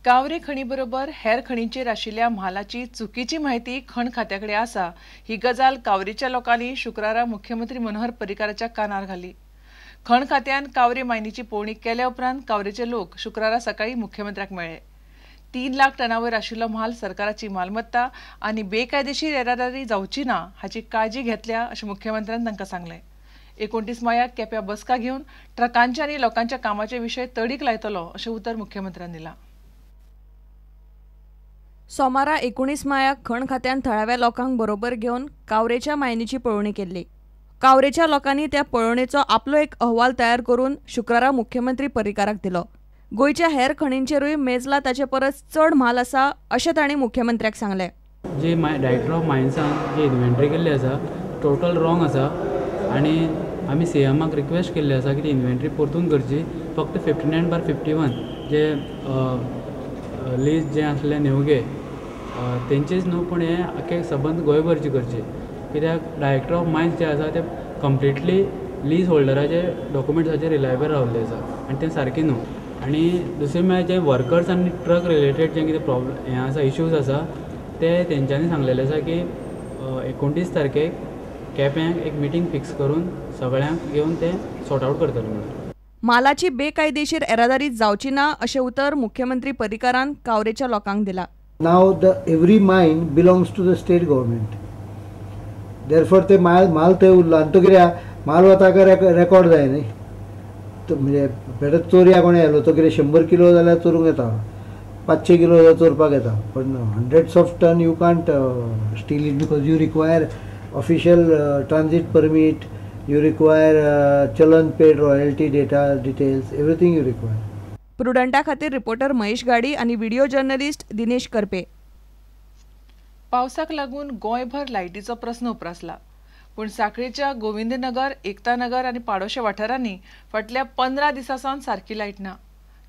कावरे खणी बरोबर हेर खणींचेर आशिल्ल्या म्हालाची चुकीची म्हायती खण खात्याकडे आसा ही गजाल कावरेच्या लोकांनी शुक्रारा मुख्यमंत्री मनोहर पर्रीकाराच्या कानार घाली. खण खात्यान कावरे मायनीची पळोवणी केल्या उपरांत कावरेचे लोक शुक्रारा सकाळी मुख्यमंत्र्याक मेळ्ळे. 3 लाख टनावयर आशिल्लो म्हाल सरकाराची मालमत्ता आनी बेकायदेशीर येरादारी जावची ना हाची काळजी घेतल्या अशें मुख्यमंत्र्यान तांकां सांगलें. 29 मायाक केप्या बसका घेवन ट्रकांच्या आनी लोकांच्या कामाचे विशय तडीक लायतलो अशें उतर मुख्यमंत्र्यान दिलां. सोमारा 19 मायाक खण खात्यान थळाव्या लोकांक बरोबर घेवन कावरेच्या मायनीची पळोवणी केल्ली. कावरेच्या लोकांनी त्या पळोवणेचो आपलो एक अहवाल तयार करून शुक्रारा मुख्यमंत्री पर्रीकाराक दिलो. गोंयच्या हेर खणींचेरूय मेजला ताचे परस चड म्हाल आसा अशें तांणी मुख्यमंत्र्याक सांगलें. जे डायरेक्टर ऑफ मायन्सान जी इन्व्हेंटरी केल्ली आसा टोटल रॉंग आसा आनी आमी सीएमाक रिक्वेस्ट केल्ली आसा की ती इन्व्हेंटरी परतून करची. फक्त 59/51 जे लीज जे आसले नेवगे तेंचेच न्हू पूण हें आख्खे सबंद गोंयभरची करची, कित्याक डायरेक्टर ऑफ मायन्स जे आसा ते कंप्लिटली लीज होल्डराचे डॉक्युमेंट्साचेर रिलायबल रावल्ले आसा आनी तें सारकें न्हू. आनी दुसरें म्हळ्यार जे वर्कर्स आनी ट्रक रिलेटेड जे कितें प्रॉब्लम हें आसा इश्यूज आसा ते तेंच्यांनी सांगलेलें आसा की 29 तारखेक केप्यांक एक मिटींग फिक्स करून सगळ्यांक घेवन ते सॉर्ट आवट करतले म्हणून. मालाची बेकायदेशीर येरादारी जावची ना अशें उतर मुख्यमंत्री पर्रीकारान कावरेच्या लोकांक दिला. Now the every mine belongs to the state government. Therefore ते माल थंय उरलो आनी तो कितें माल वता काय रेकॉर्ड जाय न्ही, म्हणजे बेटो चोरया कोणें आयलो तो कितें 100 किलो जाल्यार चोरूंक येता, 500 किलो जाल्यार चोरपाक येता, पण hundreds of ton you can't steal it because you require official transit permit, you require challan paid, royalty data details, everything you require. प्रुडंटा खातीर रिपोर्टर महेश गाडी आणि व्हिडिओ जर्नलिस्ट दिनेश करपे. पावसाक लागून गोंयभर लायटीचो प्रस्न उप्रासला, पूण साखळेच्या गोविंदनगर, एकतानगर आनी पाडोशे वाठारांनी फाटल्या 15 दिसां सावन सारकी लायट ना.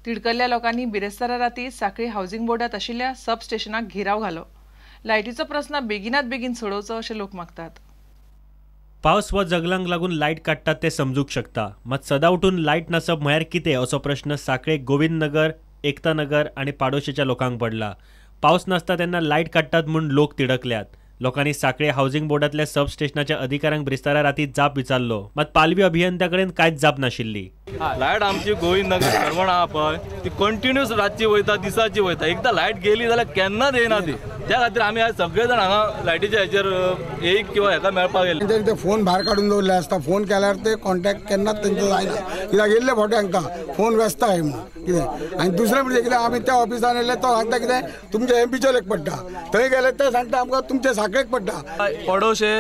तिडकल्ल्या लोकांनी बिरेस्तारा राती साखळी हावसिंग बोर्डात आशिल्ल्या सब स्टेशनाक घेराव घालो. लायटीचो प्रस्न बेगिनात बेगीन सोडोवचो अशें लोक मागतात. पावस वा जगलांक लागून लायट काडटात ते समजूंक शकता, मात सदां उठून लायट नासप म्हळ्यार कितें असो प्रश्न साखळे गोविंदनगर, एकतानगर आनी पाडोशेच्या लोकांक पडला. पावस नासता तेन्ना लायट काडटात म्हूण लोक तिडकल्यात. लोकांनी साखळे हावसिंग बोर्डांतल्या सब स्टेशनाच्या अधिकाऱ्यांक बिरेस्तारा राती जाप विचारलो, मात पालवी अभियंत्या कडेन कांयच जाप नाशिल्ली. लायट आमची गोविंदनगर सर्वण आहा पळय ती कंटिन्यूस रातची वयता दिसाची वयता, एकदां लायट गेली जाल्यार केन्नाच येना ती. त्या खातीर आमी आज सगळे जाण हांगा लायटीच्या हेचेर एक किंवा हेका मेळपाक गेले. ते फोन भायर काडून दवरले आसता, फोन केल्यार ते कॉन्टॅक्ट केन्नाच तेंचो जायना, कित्याक येयल्ले फावटी सांगता फोन व्यस्त आहे म्हणून कितें. आनी दुसरें म्हणजे कितें आमी त्या ऑफिसान येयले तो सांगता कितें तुमचे बिचोलेक पडटा, थंय गेले ते सांगता आमकां तुमचे साखळेक पडटा. पडोशे,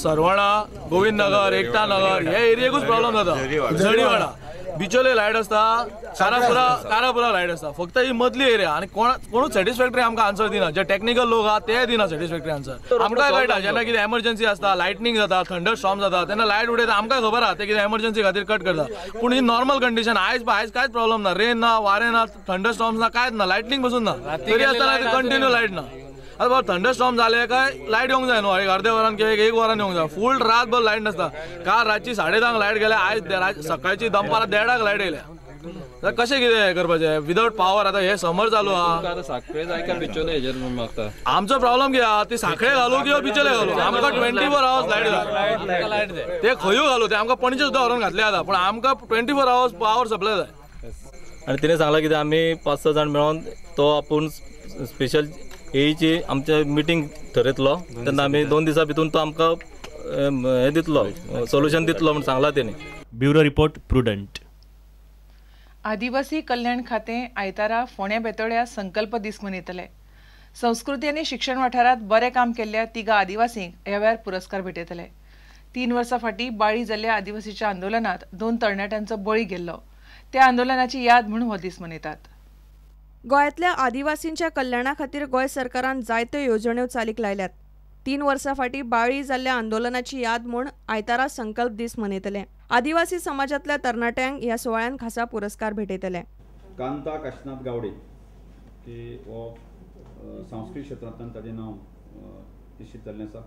सर्वणा, गोविंदनगर, एकतानगर हे एरियेकूच प्रॉब्लम जाता. जडीवाडा बिचोले लायट आसता, कारापुरा लायट आसता, फक्त ही मदली एरिया आनी कोणूच सॅटिस्फॅक्टरी आमकां आन्सर दिना. जे टॅक्निकल लोक आहा ते दिना सॅटिस्फॅक्टरी आन्सर. आमकां कळटा जेन्ना कितें एमर्जन्सी आसता, लायटनींग जाता, थंडर स्टॉर्म जाता तेन्ना लायट उडयता, आमकां खबर आहा ते कितें एमर्जन्सी खातीर कट करता. पूण ही नॉर्मल कंडिशन आयज आयज कांयच प्रॉब्लम ना, रेन ना, वारें ना, थंडर स्टॉर्म्स ना, कांयच ना, लायटनींग पसून ना, तरी आसतना कंटिन्यू लायट ना. आतां बाबा थंडर स्टॉर्म जाले काय लायट येवंक जाय न्हू, एक अर्दे वरान किंवा एक वरान येवंक जाय, फूल रातभर लायट नासता. काल रातची 10:30 लायट गेल्या, आयज सकाळची दनपारां 1:30 लायट येयल्या. कशें कितें करपाचें विदावट पावर? आतां हे समर चालू आहा, आमचो प्रॉब्लम कितें आहा ती साखळे घालू किंवा बिचोले घालू, आमकां 24 आवर्स लायट जाय. ते खंयूय घालू, ते आमकां पणजे सुद्दां व्हरून घातले आतां, पूण आमकां 24 आवर्स पावर सप्लाय जाय. आनी तिणें सांगलां कितें आमी 5-6 जाण मेळोन तो आपूण स्पेशल एईची आमचे मिटींग थरयतलो, तेन्ना आमी 2 दिसां भितून तो आमकां हें दितलो, सोल्युशन दितलो म्हूण सांगलां तेणी. Bureau report, Prudent. आदिवासी कल्याण खातें आयतारा फोंड्या बेतोड्या संकल्प दीस मनयतले. संस्कृती आनी शिक्षण वाठारांत बरें काम केल्ल्या 3 आदिवासींक ह्या वेळार पुरस्कार भेटयतले. 3 वर्सां फाटीं बाळी जाल्ल्या आदिवासीच्या आंदोलनांत 2 तरणाट्यांचो बळी गेल्लो, त्या आंदोलनाची याद म्हूण हो दीस मनयतात. गोंयांतल्या आदिवासींच्या कल्याणा खातीर गोंय सरकारान जायत्यो येवजण्यो चालीक लायल्यात. 3 वर्सां फाटीं बाळी जाल्ल्या आंदोलनाची याद म्हूण आयतारा संकल्प दीस मनयतले. आदिवासी समाजांतल्या तरणाट्यांक ह्या सुवाळ्यान खासा पुरस्कार भेटयतले. कांता काशीनाथ गावडे की हो सांस्कृतीक क्षेत्रांतल्यान ताजें नांव निश्चित जाल्लें आसा.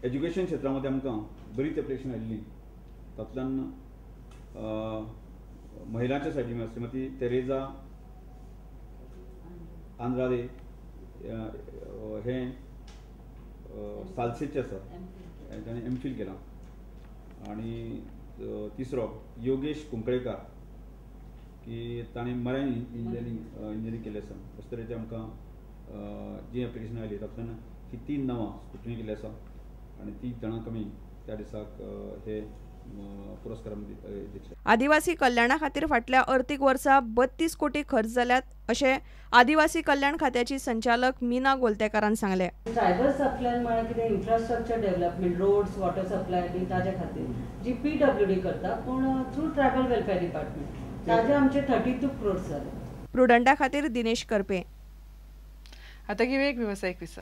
एज्युकेशन क्षेत्रामध्ये आमकां बरीच एप्लिकेशन आयिल्ली, तातूंतल्यान महिलांच्या सायडीन श्रीमती तेरेजा आंद्रादे हे सालसेचे आसा, ताणें एमफील केलां. आनी तिसरो योगेश कुंकळेकार की ताणें मरायन इंजिनियरींग केल्लें आसा. अशे तरेचे आमकां जी एप्लिकेशन आयली तातूंतल्यान ही 3 नांवां स्क्रुटनी केल्ली आसा आनी 3 जाणांक आमी त्या दिसाक हे पुरस्कार दितले. आदिवासी कल्याणा खातीर फाटल्या अर्थीक वर्सा 32 कोटी खर्च जाल्यात अशें आदिवासी कल्याण खात्याची संचालक मीना गोलतेकारान सांगलें. ट्रायबल सप्लाय म्हळ्यार कितें infrastructure development, roads, water supply बी ताजे खातीर जी PWD करता, पूण थ्रू ट्रायबल वेलफेअर डिपार्टमेंट ताजे आमचे 32 क्रोर्स जाले. प्रुडंटा खातीर दिनेश करपे. आतां घेवया एक वेवसायीक विसव.